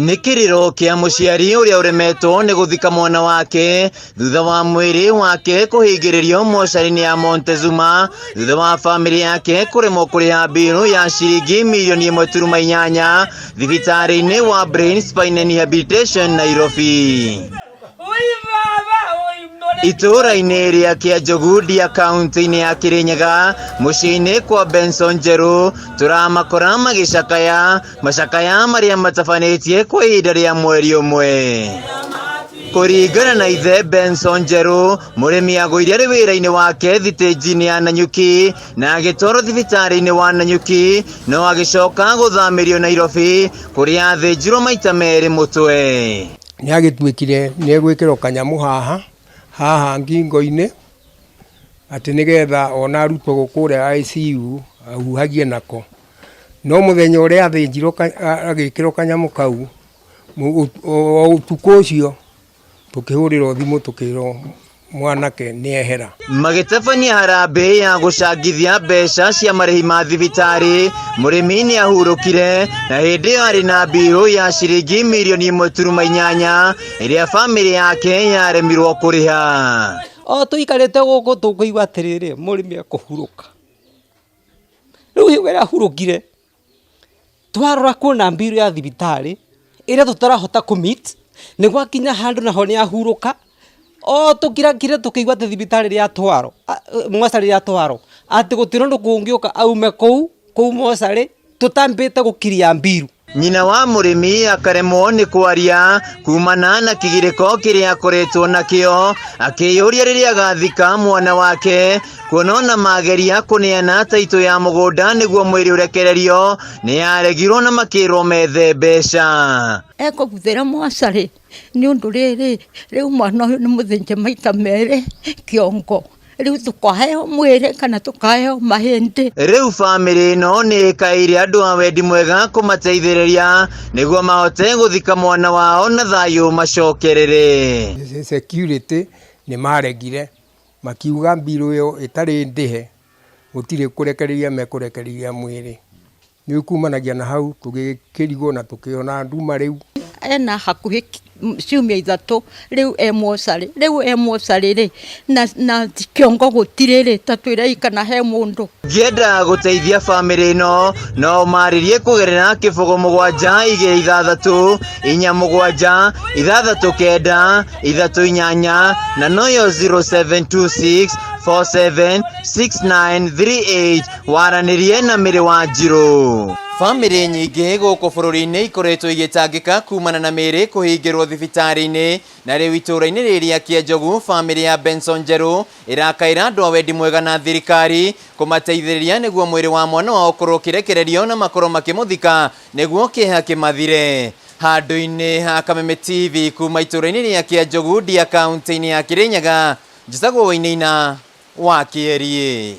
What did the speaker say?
Nĩ kĩrĩro kĩa mũciari ũrĩa ũremetwo nĩ gũthika mwana wake thutha wa mwĩrĩ wake kũhingĩrĩrio mocarĩ-inĩ ya Montezuma thutha wa bamĩrĩ yake kũremwo kũrĩha mbirũ ya ciringi mirioni 1.8 thibitarĩ-inĩ wa Brain Spine and Rehabilitation Nairobi. Itũũra-inĩ rĩa Kĩanjogu Ndia kaunti-inĩ ya Kĩrĩnyaga mũciĩ-inĩ kwa Benson Njerũ tũramakora magĩcakaya macakaya marĩa matabanĩtie kwa ihinda rĩa mweri ũmwe. Kũringana na ithe Benson Njerũ, mũrĩmi agũire arĩ wĩra-inĩ wake thitĩnji-inĩ ya Nanyuki na agĩtwarwo thibitarĩ-inĩ wa Nanyuki no agĩcoka gũthamĩrio Nairobi kũrĩa athĩnjirwo maita merĩ mũtwe. Nĩ agĩtuĩkire nĩ egwĩkĩrwo kanyamũ haha, haha ngingo-inĩ, atĩ nĩgetha ona arutwo kũrĩa ICU ahuhagie nako. No mũthenya ũrĩa athĩnjirwo agĩkĩrwo kanyamũ kau, o ũtukũ ũcio tũkĩhũrĩrwo thimũ tũkĩrwo mwanake nĩehera. Magĩtabania harambee ya gũcangithia mbeca cia marĩhi ma thibitarĩ, mũrĩmi nĩahurũkire na hĩndĩ ĩyo arĩ na mbirũ ya ciringi mirioni 1.8 ĩrĩa bamĩrĩ yake yaremirwo kũrĩha. O tũikarĩte gũkũ tũkũigua atĩrĩrĩ, mũrĩmi ekũhurũka. Rĩu hingo ĩrĩa ahurũkire, Twarora kuona bill ya thibitarĩ ĩrĩa tũtarahota kũ meet, nĩ gwakinya handũ naho nĩ ahurũka, o tũkirakire tũkĩigua atĩ thibitarĩ rĩatwarwo, mocarĩ rĩatwarwo, atĩ gũtirĩ ũndũ kũngĩũka aume kũu, kũu mocarĩ tũtambĩte gũ clear bill. Nyina wa mũrĩmi akaremwo nĩ kwaria kumana na kĩgirĩko kĩrĩa akoretwo nakĩo, akĩyũria rĩrĩa agathika mwana wake Kuona ona mageria kũneana taitũ ya mũgũnda nĩguo mwĩrĩ ũrekererio, nĩ yaregirwo na makĩrwo methe mbeca. Ekũbuthĩra mocarĩ nĩ ũndũ rĩrĩ, rĩu mwana ũyũ nĩ mũthĩnje maita merĩ kĩongo, rĩu tũkaheo mwĩrĩ kana tũkaheo mahĩndĩ. Rĩu bamĩrĩ ĩno nĩ ĩkaĩire andũ a wendi mwega kũmateithĩrĩria nĩguo mahote gũthika mwana wao na thayũ macokerere. Security nĩ maregire Makiuga mbirũ ĩyo ĩtarĩ ndĩhe gũtirĩ kũrekereria mekũrekereria mwĩrĩ. Rĩu kumanagia na hau tũgĩkĩrigwo na tũkĩona nduma rĩu. Ena hakuhĩ ciumia ithatũ rĩu e mocarĩ, rĩu e mocarĩ rĩ, na kĩongo gũtirĩ rĩ, ta twĩrei kana he mũndũ. Ũngĩenda gũteithia bamĩrĩ ĩno no ũmarĩrie kũgerera 0 7 2 6 4 7 6 9 3 8 na noyo 0726 47 6938 waranĩrie na Mĩrĩ Wanjirũ. Bamĩrĩ nyingĩ gũkũ bũrũri-inĩ ikoretwo igĩtangĩka kumana na mĩĩrĩ kũhingĩrwo thibitarĩ-inĩ na rĩu itũũra-inĩ rĩrĩ rĩa Kĩenjogu bamĩrĩ ya Benson Njerũ ĩrakaĩra andũ a wendi mwega na thirikari kũmateithĩrĩria nĩguo mwĩrĩ wa mwana wao ũkorwo ũkĩrekererio na makorwo makĩmũthika nĩguo kĩeha kĩmathire. Handũ-inĩ ha Kameme TV kuma itũũra-inĩ rĩa Kĩanjogu, Ndia, kaunti-inĩ ya Kĩrĩnyaga, njĩtagwo Wainaina wa Kĩeriĩ.